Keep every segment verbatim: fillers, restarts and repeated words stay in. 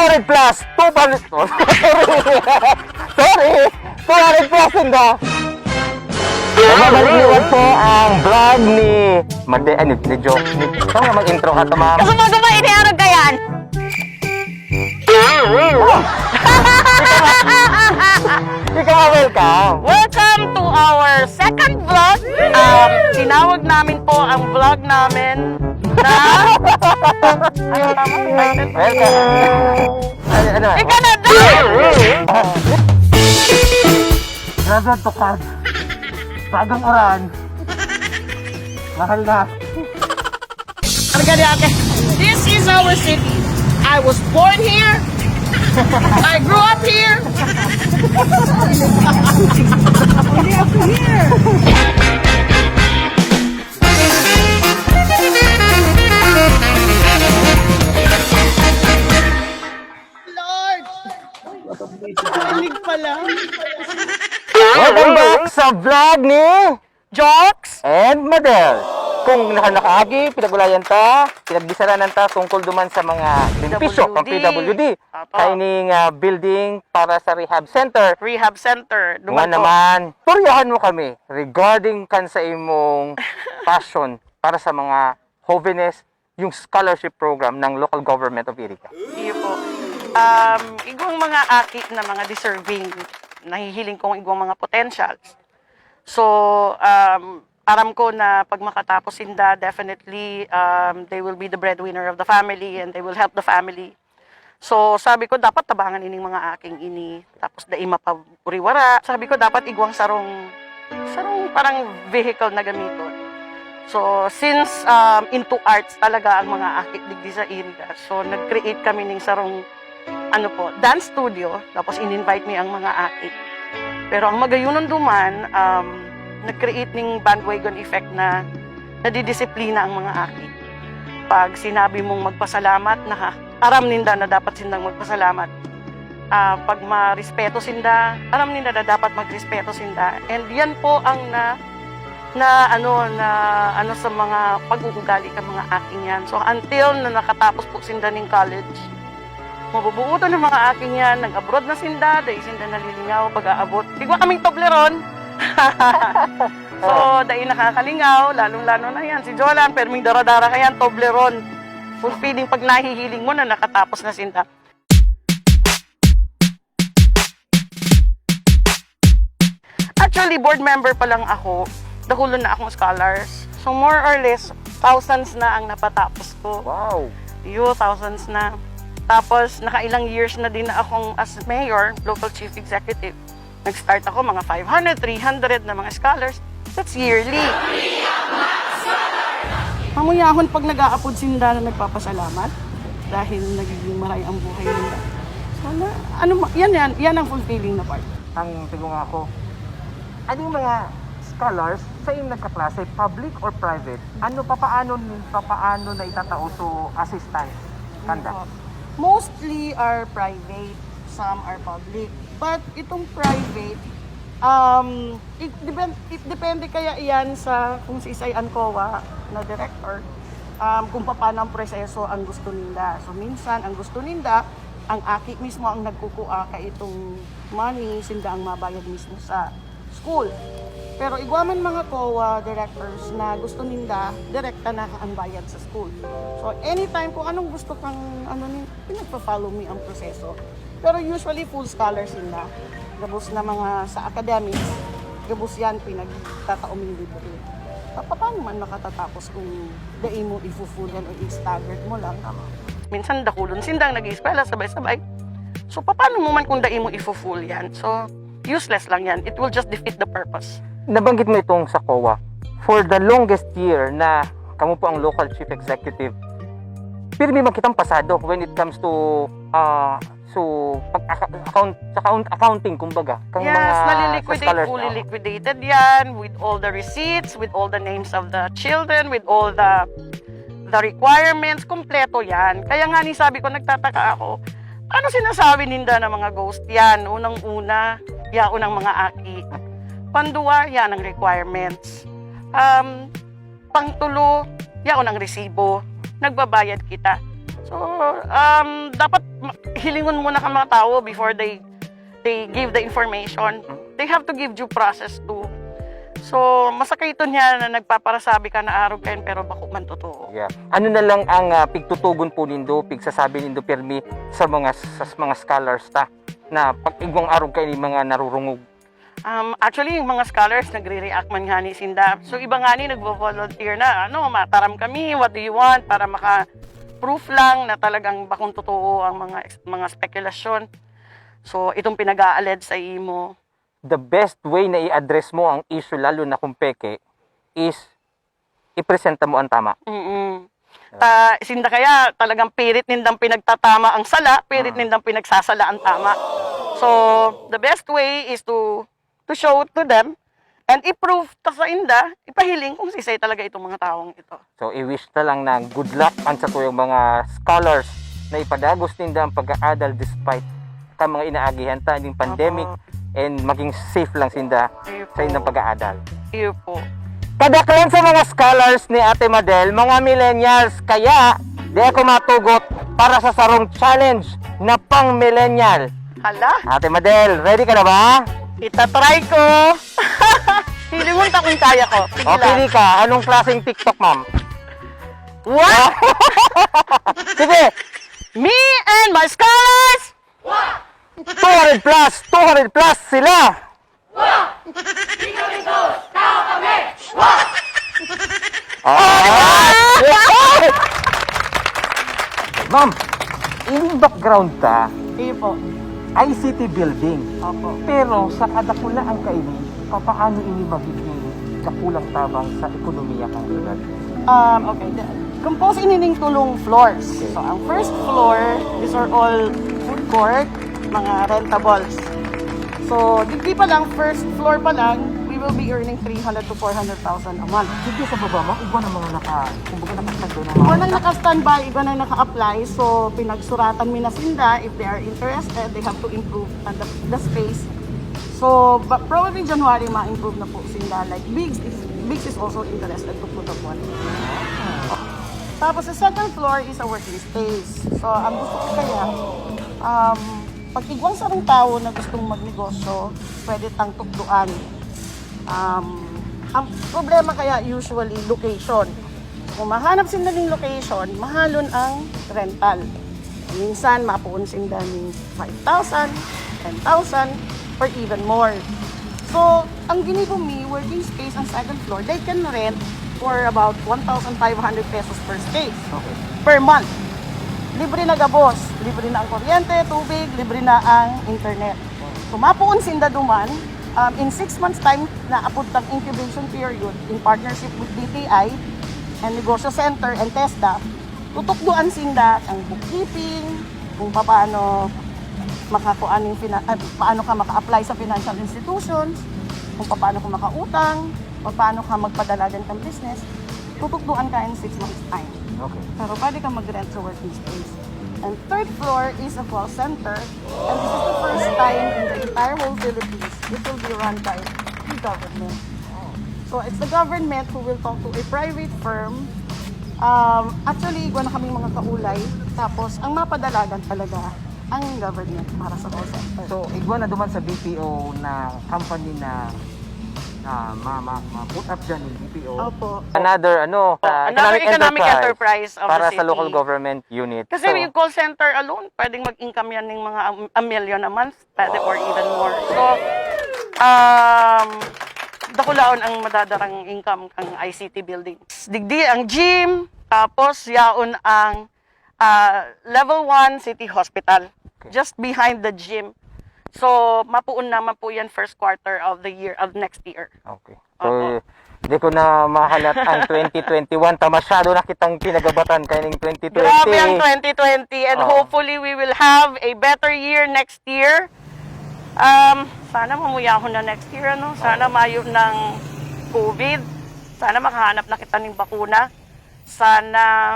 hundred plus, two hundred, sorry, sorry, two hundred plus ninda. Mabalik na po ang vlog ni Made, ano, ni Jo. Ikaw nga mag-intro ha, ma'am. Kasi bago ba iniharap ka yan? Ikaw, welcome. Welcome to our second vlog. Um, tinawag namin po ang vlog namin na... Ano tama? Welcome. Ay, ano? Ika na daw! Grabe ang tukad. Bagang uran. Mahal na. Argaliake. This is our city. I was born here. I grew up here. Only up to here. Lord! Narinig pala. Welcome back sa vlog ni Jokes and Madel. Kung naka-, nakaagi, pinag-ulayan ta, pinagbisaranan ta tungkol duman sa mga benepisyo kan P W D. P W D. Apo. Kaining, ah, building para sa rehab center. Rehab center. Nga duman po. Naman, istoryahan mo kami regarding kan sa imong passion para sa mga hovenes, yung scholarship program ng local government of Iriga. Iyo po. Um, igwang mga aki na mga deserving, nahihiling kong igwang mga potentials. So, um, aram ko na pag makatapos sinda, definitely, um, they will be the breadwinner of the family and they will help the family. So, sabi ko, dapat tabangan ining mga aking ini, tapos dai mapawariwara. Sabi ko, dapat igwang sarong, sarong parang vehicle na gamiton. So, since, um, into arts talaga ang mga aki digdi sa Iriga, so nag-create kami ning sarong, ano po, dance studio, tapos in-invite mi ang mga aki. Pero ang magayonon duman, um, nag-create ning bandwagon effect na nadidisiplina ang mga aki. Pag sinabi mong magpasalamat, na aram ninda na dapat sindang magpasalamat. Ah, pag marespeto sinda, aram ninda na dapat magrespeto sinda. And yan po ang na, na ano, na ano sa mga pag-uugali kan mga aki niyan. So, until na nakatapos po sinda ning college, mabubuotan ng mga aki niyan, nag-abroad na sinda, dai sinda nalilingaw pag-aabot. Igwa kaming Toblerone. So, dai nakakalingaw, lalong-lalo na yan. Si Jolan, perming dara-dara ka yan, Toblerone. Fulfilling pag nahihiling mo na nakatapos na sinda. Actually, board member pa lang ako, dakulon na akong scholars. So, more or less, thousands na ang napatapos ko. Wow! Iyo, thousands na. Tapos, nakailang years na din na akong as mayor, local chief executive. Nag-start ako, mga five hundred, three hundred na mga scholars. That's yearly. Mamuyahon pag nag-aapod sinda na nagpapasalamat dahil nagiging maray ang buhay nila. Sana, ano, ma-, yan, yan, yan ang fulfilling na part. Ang tingog nga ako, ano yung mga scholars sa iyong nagkaklase, public or private? Ano, papaano, papaano na itatao so assistance kanda? Opo. Mostly are private, some are public. But itong private, um, it, depen-, it depende kaya iyan sa kung si Isay Ancoa na director, um, kung paano ang proseso ang gusto ninda. So, minsan, ang gusto ninda, ang aki mismo ang nagkukua ka itong money, sinda ang mabayad mismo sa school. Pero igwa man mga COA directors na gusto ninda, direkta na ang bayad sa school. So, anytime kung anong gusto kang, ano, ni-, pinagpa-follow mi ang proseso. Pero usually, full scholars sinda. Gabos na mga sa academics, gabos yan, pinagtataoming libre. Pa-, paano man makatatapos kung dai mo ifo-full yan o i-staggered mo lang? Tama. Minsan, dakulon sindang nag-ieskwela, sabay-sabay. So, paano mo man kung dai mo ifo-full yan? So, useless lang yan. It will just defeat the purpose. Nabanggit mo itong sa COA. For the longest year na kamo po ang local chief executive, pirmi man kitang pasado when it comes to, ah, so, pag-, account, account, accounting, kumbaga, kang Yes, mga naliliquidate, sa scholars fully na. Liquidated yan, with all the receipts, with all the names of the children, with all the, the requirements, kompleto yan. Kaya nga ni sabi ko, nagtataka ako, ano sinasabi ninda na mga ghost yan? Unang-una, yaon ang mga aki. Panduwa, yan ang requirements. Um, Pangtulo, yaon ang resibo. Nagbabayad kita. So, um, dapat ma-, hilingon muna kan mga tao before they they give the information. They have to give due process too. So, masakit niya na nagpaparasabi ka na arog kayan, pero bako man totoo. Yeah. Ano na lang ang ah, pigtutugon po nindo, pigsasabi nindo pirmi sa mga sa mga scholars ta na pag-igwang arog kayo ni mga narurungog? Um, actually, yung mga scholars, nagre-react man nga ni sinda. So, iba nga ni nagvo-volunteer na, ano, mataram kami, what do you want? Para maka-proof lang na talagang bakong totoo ang mga mga spekulasyon. So, itong pinag-a-allege sa imo. The best way na i-address mo ang issue, lalo na kung peke, is ipresenta mo ang tama. Mm-mm. Ta, sinda kaya talagang pirit nindang pinagtatama ang sala, pirit nindang pinagsasala ang tama. So, the best way is to to show to them and i-prove ta sa inda, ipahiling kung sisay talaga itong mga taong ito. So, i-wish ta lang na good luck ang sa tuyong mga scholars na ipadagos ninda ang pag-aadal despite ka mga inaagihan ta ning pandemic Opo. And maging safe lang sinda Iyo sa indang po. pag-aadal. Iyo po. Kadaklan sa mga scholars ni Ate Madel, mga millennials, kaya di ako matugot para sa sarong challenge na pang millennial. Hala, Ate Madel, ready ka na ba? Itatry ko. Hilingon ta kung kaya ko. Sige O, lang. Pili ka. Anong klaseng TikTok, ma'am? What? Sige! Me and my scholars? Two hundred plus! Two hundred plus sila! Ah! Ma'am, ining background ta, Iyo po. I C T building. Opo. Pero sa kadakulaang kaini, papaano ini magiging dakulang tabang sa ekonomiya kan syudad? Um, okay. The- Composed ini ning tulong floors. So, ang first floor, these are all food court, mga rentables. So, digdi pa lang, first floor pa lang, we will be earning three hundred to four hundred thousand a month. Hindi sa baba, ma'am, iba na mga naka, kumbaga nakatagdo na mga Iba nang naka-standby, iba nang naka-apply. So, pinagsuratan mi na sinda. If they are interested, they have to improve on the, the space. So, but probably January, ma-improve na po sinda. Like, Biggs is, Biggs is also interested to put up one. Tapos, sa second floor is a working space. So, ang gusto ko kaya, um, pag igwang sarong tao na gustong magnegosyo, pwede tang tukdoan. Um, ang problema kaya usually location. Kung mahanap sinda ning location, mahalon ang rental. Minsan, mapuon sinda ning five thousand, ten thousand, or even more. So, ang ginibo mi, working space ang second floor, they can rent for about one thousand five hundred pesos per space, Okay. per month. Libre na gabos, libre na ang kuryente, tubig, libre na ang internet. So, mapuon sinda duman, um, in six months time, naapod tang incubation period in partnership with D T I and Negosyo Center and TESDA, tutukdoan sinda ang bookkeeping, kung paano makakuha ng fina- ah, paano ka maka-apply sa financial institutions, kung paano ka makautang, paano ka magpadalagan ng business, tutukdoan ka in six months time. Okay. Pero pwede ka mag-rent sa working space. And third floor is a call center. And this is the first time in the entire whole Philippines it will be run by the government. So it's the government who will talk to a private firm. Um, actually, igwa na kaming mga kaulay. Tapos, ang mapadalagan talaga ang government para sa call center. So, igwa na duman sa B P O na company na na ma, ma, ma put up dyan yung B P O. Opo. Another ano, Oh, uh, another economic enterprise of the para sa city. Local government unit. Kasi So, yung call center alone, pwedeng mag-income yan ng mga a, a million a month, pwede or even more. So, um, dakulaon ang madadarang income ng I C T buildings. Digdi ang gym, tapos yaon ang ah, level one City Hospital, Okay. just behind the gym. So, mapuon naman po yan first quarter of the year, of next year. Okay. So, di ko na mahalat ang twenty twenty-one. Ta masyado na kitang pinagabatan kaya ning twenty twenty. Grabe ang twenty twenty, and Oo. Hopefully we will have a better year next year. Um, sana mamuyahon na next year, ano? Sana mayo ng COVID. Sana makahanap na kita ng bakuna. Sana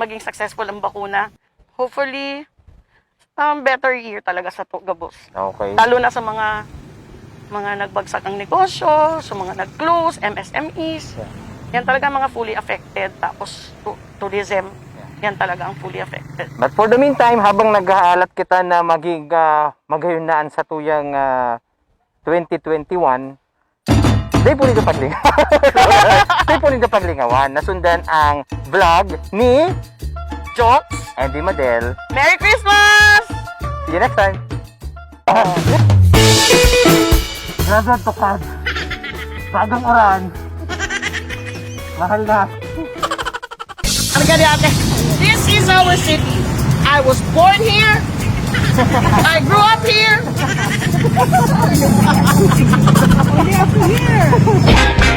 maging successful ang bakuna. Hopefully, um, better year talaga sa to, gabos. Okay. Lalo na sa mga mga nagbagsak ang negosyo, sa mga nag-close, M S M Es. Yeah. Yan talaga mga fully affected. Tapos tu- tourism. Yeah. Yan talaga ang fully affected. But for the meantime, habang naghahaalat kita na maging ah, magayon na ang satuyang ah, twenty twenty-one, di po ninyo paglingawan. Di po ninyo paglingawan. Nasundan ang vlog ni Jokes, Andy Madel. Merry Christmas! See you next time. Graduate to card. Bagang uran. Mahal na. This is our city. I was born here. I grew up here. Only up to here.